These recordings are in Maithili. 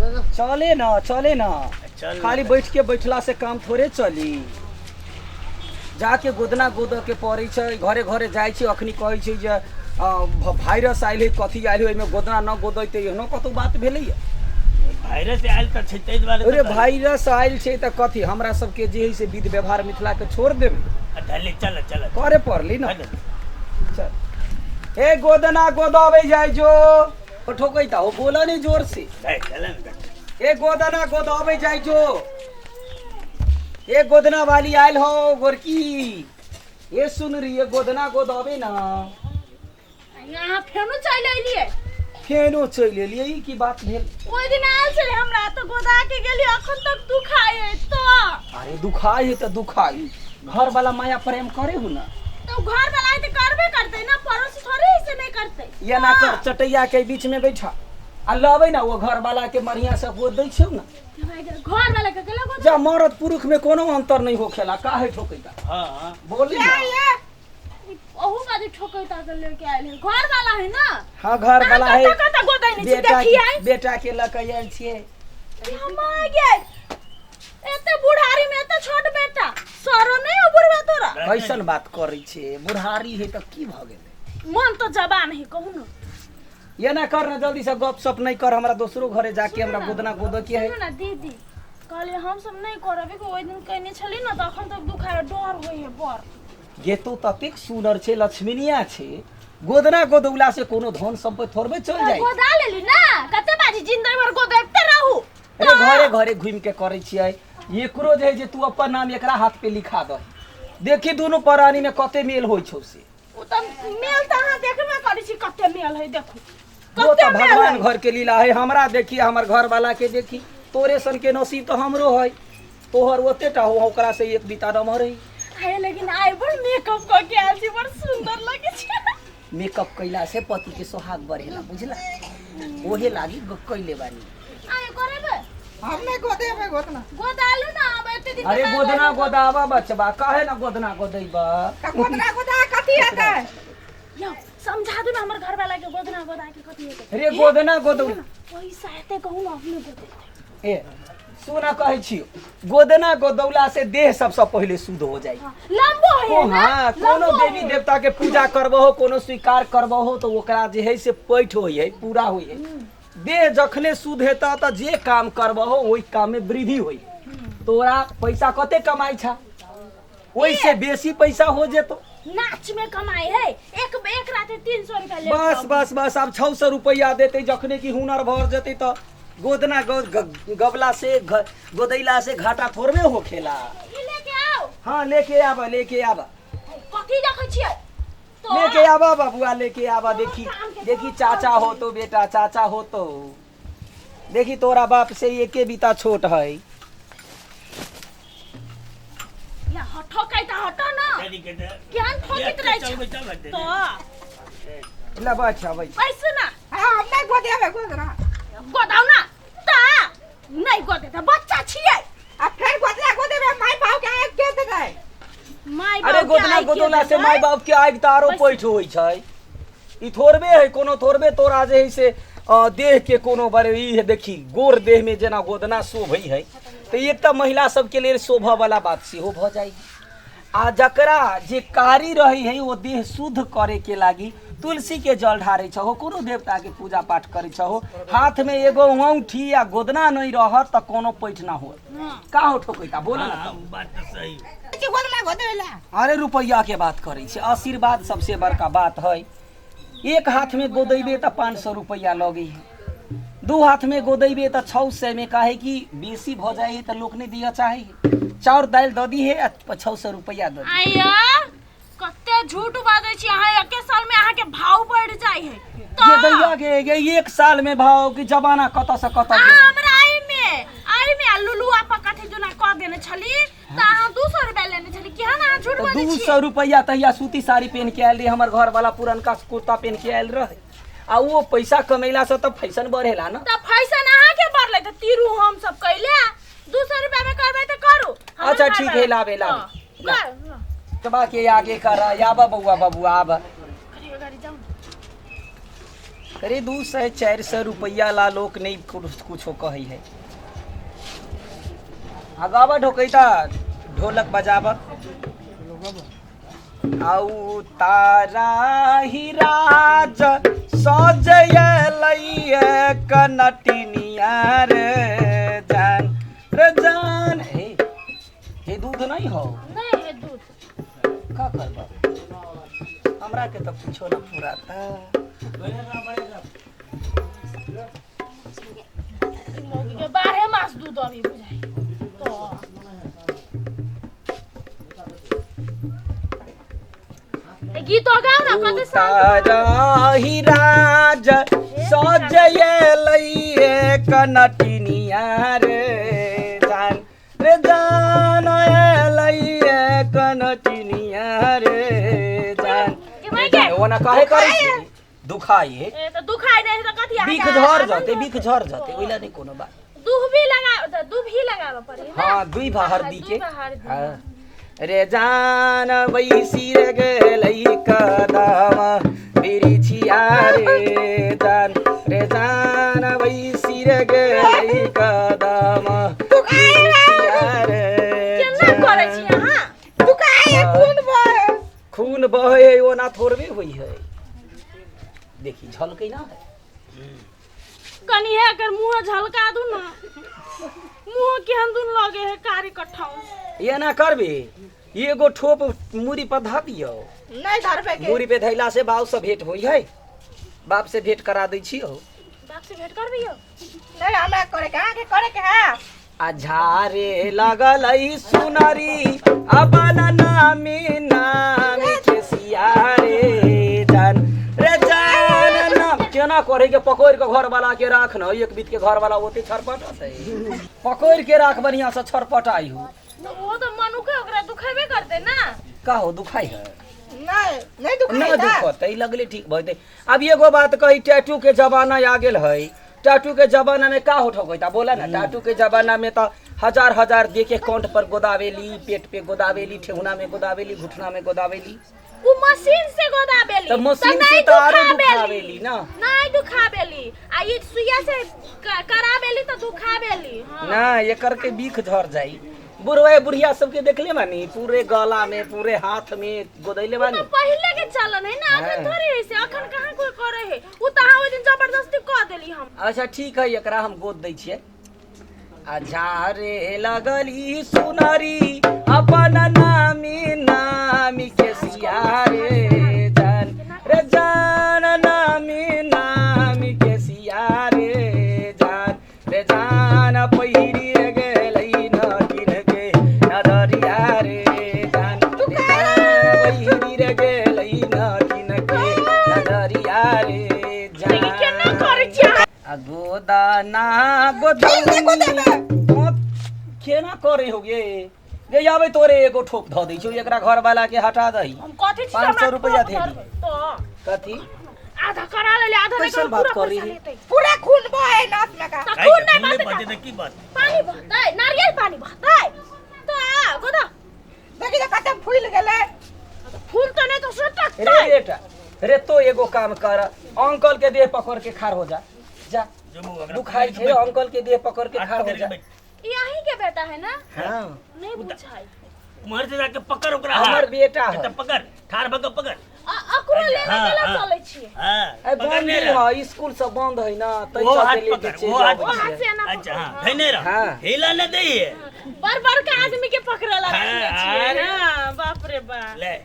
चले ना, चले ना। चल। खाली बैठ के बैठला से काम थोड़े चली। जाके गोदना गोद के पड़ै छै, घरे घरे जाइ छै। अखनी कहै छै जे वायरस आयल है, कथी आयल है, ओहिमे गोदना न गोदैते, एहनो कतौ बात भेलैया? वायरस आयल तऽ छै, ताहि दुआरे। अरे वायरस आयल छै तऽ कथी हमरा सबके जे है से विध व्यवहार मिथिला के छोड़ देबै? चल चल चल। करे पड़ली ना। चल हे, गोदना गोदावे जाइ जो ठोकैता हो, बोला नहीं जोर से। चल। ए गोदना गोदावे जाइ जो, ए गोदना वाली आयल हो गोरकी, ए सुन रही है, गोदना गोदावे ना। यहाँ फेनो चलि एलियै। फेनो चलि एलियै, ई की बात भेल? ओहि दिन आयल छलै हमरा तऽ गोदा के गेली, अखन तक दुखाइ है तऽ। अरे दुखाइ है तऽ दुखाइ, घर वाला माया प्रेम करे हो ना। तऽ घर वाला है तऽ करबे करतै ना, पड़ोसी थोड़े है से नहि करतै। ये ना कर, चटैया के बीच में बैठा आ लबै ना, वो घर वाला के बढ़िया से गोद दै छियौ ना। घर वाला के केला गोद? जा, मर्द पुरुष में कोनो अंतर नहीं होखेला, काहे ठोकैता? हाँ हाँ। बोली ना। ओहू बाजी ठोकैता के लेके आयल है, घर वाला है ना। हाँ, घर वाला है। कतऽ कतऽ गोदै नहि छी। बेटा देखी आइ। बेटा के लऽ के आयल छियै। हम आ गेल, एते बुढ़ारी में एते छोट बेटा, शरम नहीं हो बुढ़वा तोरा? कैसन बात करै छै, बुढ़ारी है तऽ की भऽ गेलै? मन तो जवान है, कहू न। ये ना कर ना, जल्दी से गप सप नहीं कर, हमरा दोसरो घरे जाके हमरा सुनू ना। गोदना गोद के है। सुनू ना दीदी, कहलियै हम सब नहि करब, ओहि दिन कहने छली ने तऽ अखन तक दुखाय, डर होइ है बड़। गे तो ततेक सुनर छै, लक्ष्मीनिया छै, गोदना गोदौला से कोनो धन सम्पत्ति थोड़बे चल जाए। गोदा लेली ना, कते बाजी जिंदगी भर गोदैते रहू। अरे घरे घरे घूम के करै छियै। एकरो जे है जे तू अपन नाम एकरा हाथ पे लिखा दही, देखी दुनू प्राणी में कते मेल होइ छौ से। ओ तऽ मेल तऽ अहाँ देखबे करै छी, कते मेल है देखू। वो कते तऽ मेल भगवान है। घर के लीला है। हमरा देखी, हमर घर वाला के देखी, तोरे सन के नसीब तो हमरो है। तोहर ओते टा हो, ओकरा से एक बीता नमहर है। आए, लेकिन आइ बड़ मेकअप कऽ के आयल छी, बड़ सुंदर लगै छै। मेकअप कैला से पति के सोहाग बढ़ेला, बुझला? ओहे लागी कैले बानी। आइ करेबै? हम नहि गोदेबै गोदना। गोदालू ना अब एते दिन के अरे बाद। गोदना आयल। गोदावा बचबा, काहे ना गोदना गोदैबा? तऽ गोदना गोदा कथी हेतै? यौ समझा दू ना हमर घर वाला के, गोदना गोदा के कथी हेतै? रे गोदना गोदौ। पैसा हेतै कहू ना, अपने गोदेतै। ए सुना, कहै छियो, गोदना गोदौला से देह सबसे पहिले शुद्ध हो जाइ। लम्बो है ना। हाँ, कोनो लम्बो देवी है। देवता के पूजा करबहो, कोनो स्वीकार करबहो तऽ ओकरा जे है से पैठ होइ है, पूरा होइ है। देह जखने शुद्ध हेतऽ तऽ जे काम करबहो ओहि काम में वृद्धि होइ। तोरा पैसा कते कमाइ छा, ओहिसे बेसी पैसा हो जेतो। नाच में कमाई है, एक एक रात 300 रुपया ले। बस बस बस, आब 600 रुपैआ देतै जखने कि हुनर भर जेतै तऽ गोदना गबला से गोदैला से घाटा थोड़बे होखेला। ई लेके आओ। हाँ, लेके आबा, लेके आबा। कथी देखै छियै तो? लेके आबा बबुआ, लेके आबा। देखी काम के देखी, चाचा हो तो बेटा, चाचा हो तो देखी, तोरा बाप से एके बीता छोट है। या हटो कैता, हटो ना। केहन ठोकित रहै छै तो। ला बैठ, बैठ। पैसा ना। हाँ, हम नहि गोदेबै गोदना। गोदाउ ना ता, नहि गोदेतै, बच्चा छियै। आ फेर गोदना गोदेबै, माय बाप के आगि के देतै? माय अरे बाप के गोदना आगि के गोदौला से देतै? माय बाप के आगि तऽ आरो पैठ होइ छै। ई थोड़बे है, कोनो थोड़बे तोरा जे है से देह के कोनो बारे ई है। देखी, गोर देह में जेना गोदना शोभै है, तऽ एक तऽ महिला सबके लेल शोभा वाला बात सेहो भऽ जाइ। आ जकरा जे कारी रहै है, ओ देह शुद्ध करे के लागी तुलसी के जल ढारै छहो, कोनो देवता के पूजा पाठ करै छहो, हाथ में एगो औंठी आ गोदना नहीं रहत तऽ कोनो पैठ ना होत। का हो ठोकैता, बोल ना। हाँ, बात तऽ सही। गोदना गोदेबै ला? अरे रुपैआ के बात करै छी, आशीर्वाद सबसे बड़का बात है। एक हाथ में गोदैबे तऽ 500 रुपैआ लगै है, दू हाथ में गोदैबे तऽ 600 में। काहे कि बेसी भऽ जाइ है तऽ लोक नहि दिअ चाहे है। चाउर दालि दऽ दी है आ 600 रुपैआ दऽ दी। आया, कते झूठ बाजै छी अहाँ, एके साल में अहाँ के भाव बढ़ जाइ है। ये दैया गे गे, एक साल में भाव कि जमाना कतऽ से कतऽ अहाँ गेलै। हमरा आई में आ लुलुआ पर कथी दुना कह देने छली तऽ अहाँ 200 रुपया लेने छली। केहन अहाँ झूठ तऽ बाजै दू छी? सौ रुपैआ तहिया सूती साड़ी पहिन के आयल रही, हमर घर वाला पुरनका कुर्ता पहिन के आयल रहे। आ ओ पैसा कमेला से तऽ फैशन बढ़ेला ना। तऽ फैशन अहाँ के बढ़लै तऽ तीरू हम सब कैले 200 रुपया में करबै तऽ करू। हमर अच्छा, घर ठीक वाला- है, लाबे, लाबे। हाँ, कर, हाँ। तबा के आगे कर, आबा बौआ, बबुआ आबा। करियो, गाड़ी जाउ ना। अरे 200 400 रुपैआ ला लोक नहीं कुछो कहै है। आ गाबा ढोकैता ढोलक बजाब। आउ तारा ही राज सजयलैया कनटिनिया रे जान रे जान। हे हे दूध नहीं हो? नहीं है दूध। का करबा, हमरा के तो कुछो न पुराता। ई मौगी के बारहे मास दूध अभी बुझाई तो। ए गीत गाओ ना, कते शांत। तारा ही राज सजयलैया कनटिनिया रे जान रे जान, एलैया कनटिनिया रे जान। के माई के? ओना काहे करै छी? दुखाई है। ए त दुखाइ नहीं त कथी? बिख झर जते, बिख झर जते, ओइला नहीं कोनो बात। दूध भी लगा, दूध भी लगावे पड़ी ना। हाँ, दुई भा हरदी के। दुई भा हरदी। हाँ। रे जान बैसी रे गेलै कदम बिरिछिया रे जान रे जान, बैसी रे गेलै कदम बिरिछिया रे। केना करै छी अहाँ? दुखाए, खून बहे। खून बहे है, ओना थोड़बे होइ है। देखी झलकै ना है। कनी है अगर मुंह झलका दू ना, मुंह केहन दुन लगे है कारी कट्ठाऊ। एना करबे, एगो ठोप मूड़ी पर धा दियौ। नहीं धरबे के। मूड़ी पे धैला से बाप से भेंट होइ है, बाप से भेंट करा दै छी हो। बाप से भेंट करबियो? नहीं, हमरा करे के अहाँके करे के है। आ झारे लगल ई सुनरी अपन नामी नामी के सियारे जान रे जान। नाम केना करे के? पकड़ के घर वाला के राख न, एक बीत के घर वाला ओते छरपट है। पकड़ के राख बढ़िया से, छरपटाई हो। तो वो तो मनुखे ओकरा दुखेबे करते ना। का हो, दुखाई है? नहीं, नहीं दुखाई। न दुखतै, लगले ठीक भऽ जेतै। अब एगो बात कही, टैटू के जमाना आ गेल है। टैटू के जमाना में का हो ठोकैता, बोला ना? टैटू के जमाना में तो हजार हजार दे के कंठ पर गोदावेली, पेट पे गोदावेली, ठेहुना में गोदावेली, घुटना में गोदावेली। उ मशीन से गोदाबेली। तऽ मशीन से नहीं तऽ आरो दुखाबेली। दुखाबेली ना। नहीं दुखाबेली, आ ई सुइया से कराबेली तो दुखाबेली, हाँ। ना, एकर के बीख झर जाई। बुढ़वा बुढ़िया सबके देखले बानी, पूरे गला में पूरे हाथ में गोदैले उ बानी। तो पहले के चलन है ना, अखन हाँ। थोड़ी है से, अखन कहाँ कोई करे है। उ तो अहाँ ओइ दिन जबरदस्ती कह देली हम। अच्छा ठीक है, एकरा हम गोद दै छियै। आ झारे लगली सुनरी अपन नामी नामी के सियारे जान रे जान, नामी नामी के सियारे जान रे जान, पहिरी गेलै नटिन के नदरिया रे जान रे जान, पहिरी रे गेलै नटिन के नदरिया रे देखी केना जान। करै छी अहाँ? आ गोदा ना गोदौनी केना करे हो गे? गे आबे, तोरे एगो ठोप धऽ दै छियौ, एकरा घर वाला के हटा दही। हम कथी छी? 500 रुपैआ दे दी। तो कथी? आधा करा लेले, आधा नहीं। कैसन करो, बात पूरा कर पैसा रही है? लेतै। पूरा खून बहे नस में का। तऽ काहे खून के नहीं खून बहतै? बहतै तऽ की बात? पानी बहतै, नारियल पानी बहतै तो आ गोदा। देखी तऽ कते फूल गेलै। फूल तो नहीं तो रे सटकतै। बेटा रे, तो एगो काम कर, अंकल के देह पकड़ के खाड़ हो जा, जा। जो बउआ, ओकरा दुखाई पकड़ छै। के बैठ। अंकल के देह पकड़ के हाथ खाड़ हो पकड़ के जा। बैठ। ई अहीं के बेटा है ना? हाँ। नहीं बुझाई। उम्हर से जाके पकड़ ओकरा हमर हाथ। बेटा है। एतऽ पकड़, ठाढ़ भऽ कऽ पकड़। अकरो लेने हाँ, केला हाँ। चलै छियै? हाँ, ए पकड़ने बंद रह। है, स्कूल सब बंद है ना, तै ओहो हाथ चलते लेके पकड़, चलि ओहो हाथ आबै ओ हाथ छियै। से एना अच्छा। पकड़, हाँ, हाँ। धैने रह। हाँ। हिला न दैहे। बड़ बड़का आदमी के पकड़े ला हाँ, रखने छियै। अरे। हाँ, बाप रे बाप। ले।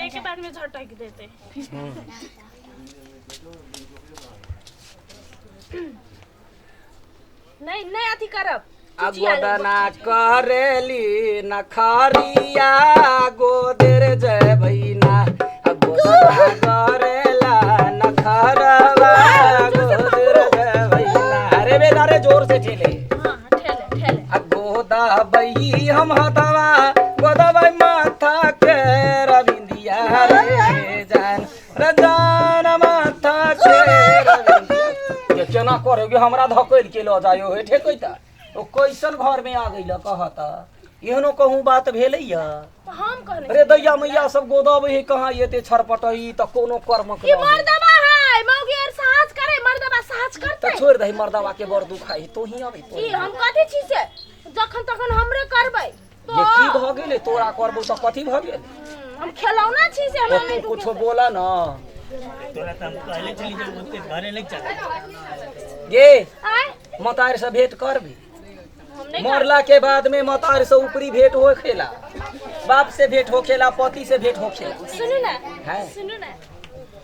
एक बाद में झटक देते। नहीं नहीं, अथी करब। आ चुचिया लेब। गोदना करेली नखरिया गोदेर जय भैना, आ गोदना करेला नखरवा गोदेर जय भैना। अरे बेटा रे, जोर से ठेले। हाँ, ठेले ठेले। आ गोदा बई हम हतवा गोदबै माथा के रविंदिया रे जान रे जान, माथा के रविंदिया। ये केना करोगे? हमरा धकेल के लऽ जायो हे ठेकैता। ओ कैसन घर में आ गइल कहता, एहनो कहूँ बात भेलैया? तो हम कहने रे दैया मैया सब गोदबै हे, कहाँ एते छरपटई त कोनो कर्मक ई न है। मर्दबा है। दुखाय मौगी आर साहस करे मर्दबा साहस तऽ करतै। छोड़ि दही, मर्दवा के बड़ दुखाइ, तो ही अबै तो ई हम कथी छी से जखन तखन हमरे करबै ये की भऽ गेलै? तोरा करबौ तऽ कथी भऽ गेल? हम खेलौना छी से हमरा तऽ नहीं तू कुछो दुखेतै। बोला न। तोरा तऽ हम कहले छली जे ओते घरे नहि चल। गे आय मतार से भेंट करबी? हम नहीं। मरला के बाद में मतार से ऊपरी भेंट होखेला, बाप से भेंट होखेला, पति से भेंट होखेला। सुनू ना। हैं? सुनू ना,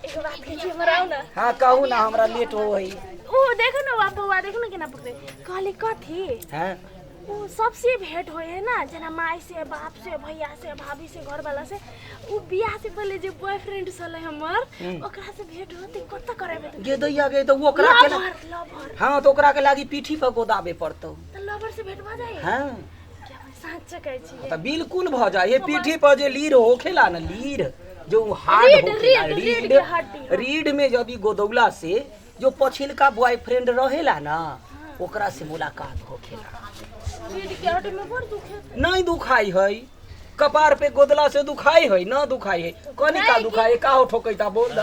एगो बात कहै छी, हमर आउ ना। हाँ, कहू ना, हमरा लेट हो है। ओ देखो ना, बाप बौआ देखो ना केना पकड़े कहली कथी। हैं? ओ सबसे भेंट होए है ना, जेना माय से, बाप से, भैया से, भाभी से, घर वाला से। उ बियाह से पहले जे बॉयफ्रेंड छलै हमर, ओकरा से भेंट होते कत करेबे तू? गे दैया गे, तऽ ओकरा के लवर, लवर। हाँ, तऽ ओकरा के लागी पीठी पर गोदाबे पड़तौ। त लवर से भेंट भ जाए? हाँ। क्या साँच कहै छी? तऽ बिल्कुल भऽ जाए। ये पीठी पर जे लीर होखेला न, लीर जो उ हार्ड रीढ़, होखेला, रीढ़, रीढ़ रीढ़ के हड्डी। रीढ़ में यदि गोदौला से जो पछिलका बॉयफ्रेंड रहेला ना, ओकरा से मुलाकात होखेला। रीढ़ के हड्डी में बड़ दुखे। नहीं दुखाई है, कपार पे गोदला से दुखाई है न? दुखाई है कनी का दुखाई का हो ठोकैता बोल द।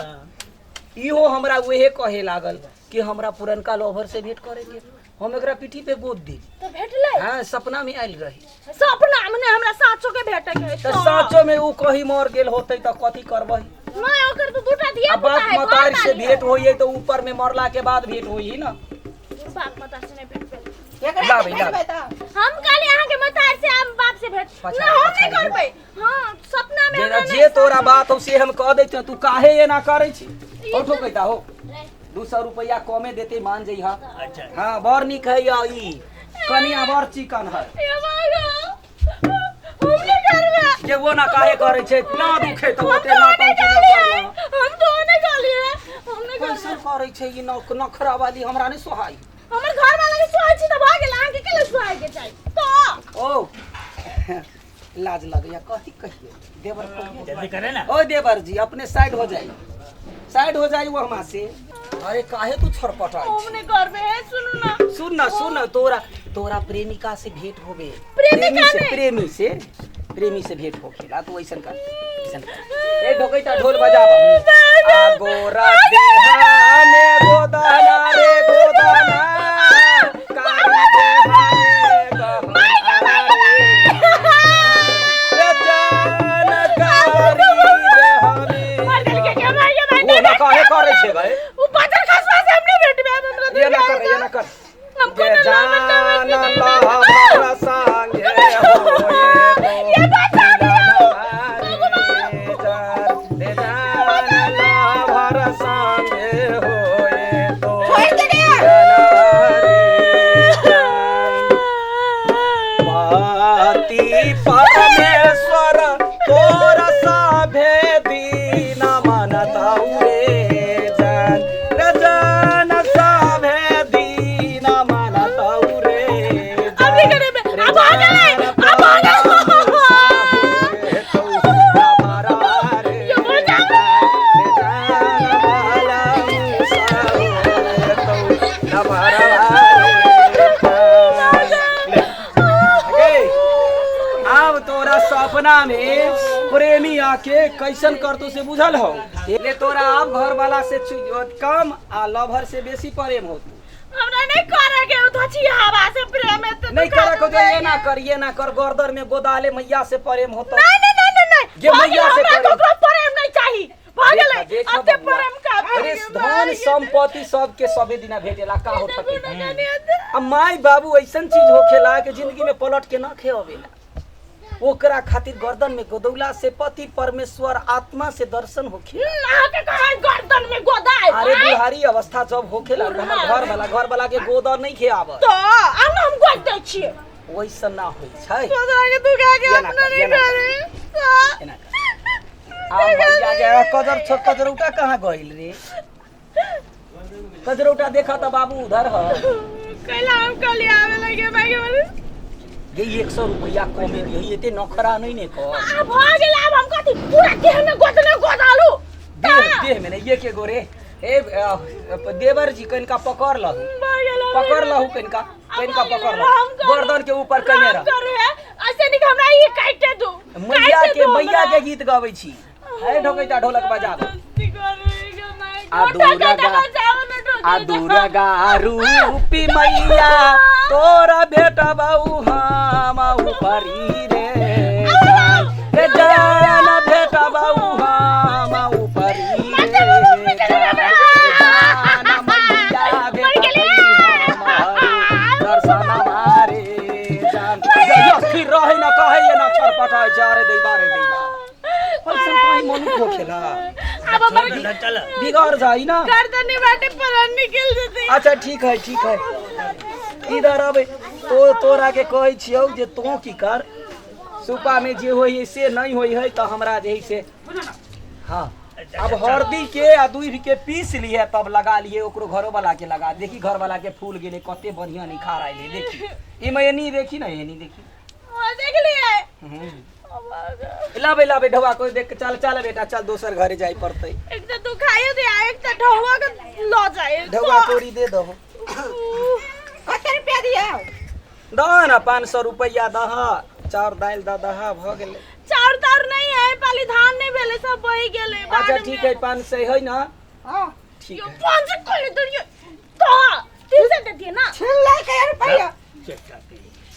इहो हमरा उहे कहे लागल कि हमरा पुरनका लवर से भेंट करे के, हम एकरा पीठी पे गोद दी। त भेटलै? हाँ, सपना में आयल रही। सपना में नहि, हमरा साँचो के भेटे के है। तऽ साँचो में उ कहीं मर गेल होतै तऽ कथी करबै? नहीं, ओकर तो दूटा धिया आ पुता बाप है, घर मतार से वाली है। भेंट होइए तऽ ऊपर में मरला के बाद भेंट होई ना। बाप मतार से नहीं भेट भेल। केकरा लाबै, से लाबै। भेटबै तऽ? हम काली अहाँ के मतार से हम बाप से भेट पछाड़ी, ना हम नहीं पछाड़ी। करबै। हाँ, सपना में जे हमरा जे नहीं। तोरा बात हो से हम कह दै छियौ, तू काहे एना करै छी? हो ठोकैता हो, 200 रुपैआ कमे देते, मान जइहा। अच्छा। हाँ, बड़ नीक है या ई कनिया, बड़ चिकन है। हे बाबा, हम नहीं करबै। जे वो ना काहे करै छै? ना दुखे तऽ हम ओते तो ना नहीं तंग कहलियै, करना। हम तो नहीं कहलियै, हम नहीं कैसन करबै। करै छै ई नखरा वाली, हमरा नहि सोहाई। हमर घर वाला के सुहाय छी तऽ भऽ गेल, अहाँ के केला सुहाय के चाही तो? ओ लाज लगैया, कथी कहिए देवर, कहिए। जल्दी करे ना। ओ देवर जी, अपने साइड हो जाई, साइड हो जाई वहाँ से। अरे काहे तू छरपटाई हम छी? नहीं करबै हे, सुनू ना। सुन ना, सुन ना, तोरा तोरा प्रेमिका से भेंट होबे। प्रेमिका प्रेमी से नहीं। प्रेमी से, प्रेमी से भेंट होखेला। तू ऐसन कर, ऐसन कर। ए ढोकैता, ढोल बजाब। आ गोरा देहा में गोदाना रे गोदाना, कारी देहा में गहना रे, रे जान कारी देहा में। मार देलकै के मार के मार। वो ना काहे करे छे भाई? उ बाजार खसवा से हम नहीं भेटबै आब हमरा। ये ना कर, ये ना कर। हम जे कोनो जान लामत नहीं। लहर संगे होए तो ये बचा रे जान लहर संगे होए तो छोड़ि दे गे। पति परमेश्वर तोर सभे दीन मनतौ रे जान, रे जान सभे दीन मनतौ रे। अब नहीं करेबे, अब आ गेलै, अब आ गेलै। ये बचा। आब तोरा सपना में प्रेमी आके कैसन करतो से बुझल हो ले। तोरा आब घर वाला से कम आ लवर से बेसी प्रेम होतो। हमरा नहीं करे के उ धची हवा से प्रेम है तो। नहीं करे को जो ये ना कर, ये ना कर, गर्दन में गोदाले मैया से प्रेम होतो। नहीं नहीं नहीं नहीं नहीं। जे मैया से हमरा प्रेम। ककरो प्रेम नहीं चाही, भऽ गेलै। देखा अते बबुआ। प्रेम का। अरे धन संपत्ति सबके सबे दिना भेटेला का हो सके? आ माई बाबू ऐसन चीज होखेला कि जिंदगी में पलट के ना खेवेला। ओकरा खातिर गर्दन में गोदौला से पति परमेश्वर आत्मा से दर्शन होखेला। अहाँके कहै गर्दन में गोदाय। अरे बुढ़ारी अवस्था जब होखेला, हमर घर वाला, घर वाला के गोदर नहीं खेआब। तो आब हम गोद दै छियै। वैसन ना होइ छै। दोसरा के दुखा के एना अपना कर, नहीं एना कर। करे। एना कर। आ भैया के कजर छो, कजरौटा कहाँ गइल रे? कजरौटा देखा त बाबू, उधर ह। कैला हम कल आवे लगे भाई बोले। गे, 100 रुपैया कमे दियो, एते नखरा नहीं ने कर। आ भऽ गेल, आब हम कथी पूरा देह में गोदने गोदालू। देह देह में नहीं, एक गोरे ए देवर जी, कनिका पकड़ लहु। भऽ गेल। पकड़ लहु कनिका, कनिका पकड़ लहु, गर्दन के ऊपर कने रह। करे ऐसे नहीं कि हमरा ई काटे दू। मैया के, मैया के गीत गाबै छी। अरे ढोकैता, ढोलक बजाब। दोस्ती करे के माय। आ दुर्गा आ दुर्गा रूपी मैया तोरा बेटा बहू हम ऊपरी रे जान। रे जान बेटा बहू हम ऊपरी रे जान। जान मैया बेटा दर्शन मारे जान। यो फिर रहे ना कहे ये ना छरपटाए जा रे दैबा रे दैबा। ऐसन कहीं मनुख होखेला। अब हमर चल बिगड़ जाई ना। गर्दनी बाटे पर निकल जेते। अच्छा ठीक है ठीक है, इधर अबे तो तोरा के कहै छियौ जे तों की कर, सुपा में जे होई है से नहीं होई है तो हमरा जे है से हाँ अब हरदी के आ दूध के पीस लिए तब लगा लिए, ओकरो घरो वाला के लगा देखी, घर वाला के फूल गेले कते बढ़िया निखार आइले देखी। इमे एनी देखी ना, एनी देखी। हां देख लिए। लाबे लाबे ढवा को देख, चल चल बेटा चल, दोसर घरे जाई पड़तै। एक त दुखायो दे एक त ढौवा के ल जाए। ढौवा तोरी दे दहो। कते रुपया दिया? दह ना 500 रुपया दह, चाउर दालि दह दह भ गेलै। चाउर ताउर नहीं है, पाली धान नहीं भेले, सब बहि गेलै। अच्छा ठीक है, 500 है ना? हां ठीक है। 500 कोले दरियो तो 300 दे दिए ना। छीन ले के रुपया।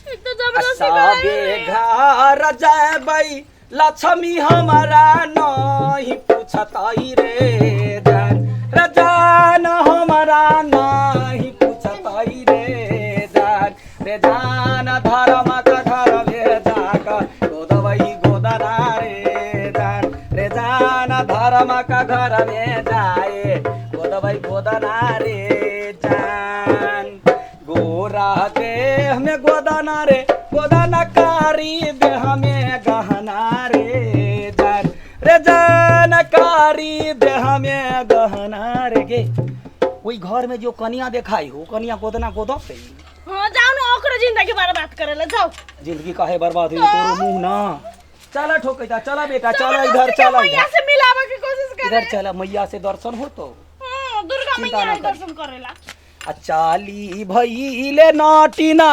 एक तो जबरदस्ती सबे घर जाबै लक्ष्मी हमारा नहीं पूछतई रे जान, रे जान हमारा नहीं पूछतई रे जान, रे जान धर्म का घर में जाक गोदवई गोदना रे जान, रे जान धर्म का घर में जाए गोदवई गोदना रे जान। गोरा देह में गोदना रे गोदना कारी देह में गहना रे जान, रे जान कारी देह में गहना रे गे। ओई घर में जो कनिया देखाई हो कनिया गोदना गोदते। हां जाओ ना, ओकरो जिंदगी बर्बाद करेला जाओ। जिंदगी काहे बर्बाद हुई तोरो मुंह ना। चला ठोकैता, चला बेटा चला इधर, चला मैया से मिलावे के कोशिश करे। इधर चला, मैया से दर्शन हो तो। हां दुर्गा मैया दर्शन करेला। आ चाली भइले नाटिना।